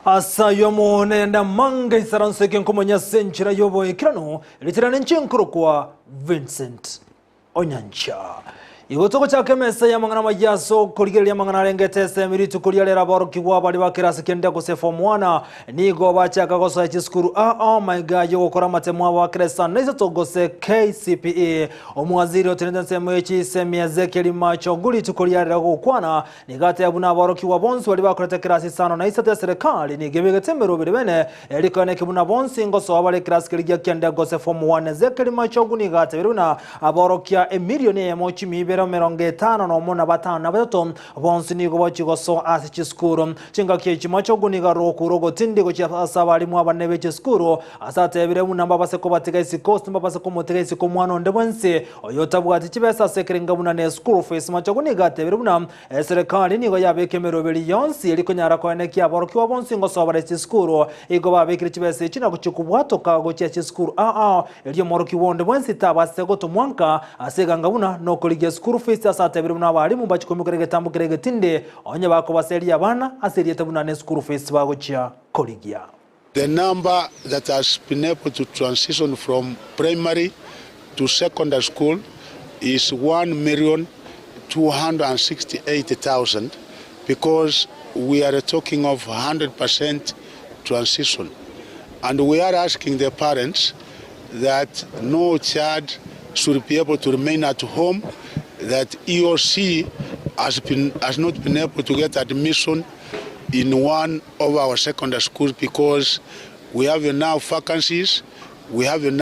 Ase ayio amo neyende amange aisaranse eke nkomanya ase enchera y'oboikeranu, ritina ninche nkorokwa Vincent Onyancha. Igo togochaka emesa y'amang'ana amaya ase okorigereria amang'ana arengete esemi rituko ria rero aborokigwa baria ba kerasi kende gose form 1 nigo bachaka gosoa chisukuru aa amaiga y'ogokora amatemo abo a kerasi isano na isato gose KCPE. Omwaziri otenenete ensemo ye chisemi Ezekiel Machogu rituko ria rero gokwana Nigo ateba buna aborokigwa bonsi baria bakorete ekerasi isano na isato ya serikali nigo ebegete emeroberi bene, erio koeneki buna bonsi ngosoa bare ekerasi keria gia kianda gose form one. Ezekiel Machogu nigo atebire buna aborokia emilioni eyemo chimia ibere 50 nomo na batano na batato bonsi nigo bachia gosoa ase chisukuru. Chingaki echi Machogu nigo arokure ogotindi gochia ase abalimu abanene be chisukuru ase atebire buna mbabase kobatiga isiko gose mbabase komotiga isiko omwana onde bwensi Oyotabwati chibesa ase ekerengo buna ne school fees Machogu nigo atebire buna eserekari nigo yabeka emeroberi yonsi eri konyara koenekia aborokigwa bonsi ngosoa bare chisukuru. Igo babekire chibesa echi na gochia kobwatoka gochia chisukuru ao ao erio omorokigwa onde bwensi tabasete gotomwa nka ase eganga buna nokorigia school fees ase atebire buna abalimu mbachie koimokeria egetambo kere egetindi onye bakobaseria abana ase erieta buna ne school fees bagochia korigia. The number that has been able to transition from primary to secondary school is 1,268,000 because we are talking of 100% transition and we are asking the parents that no child should be able to remain at home that he or she has been has not been able to get admission in one of our secondary schools because we have enough vacancies, we have enough.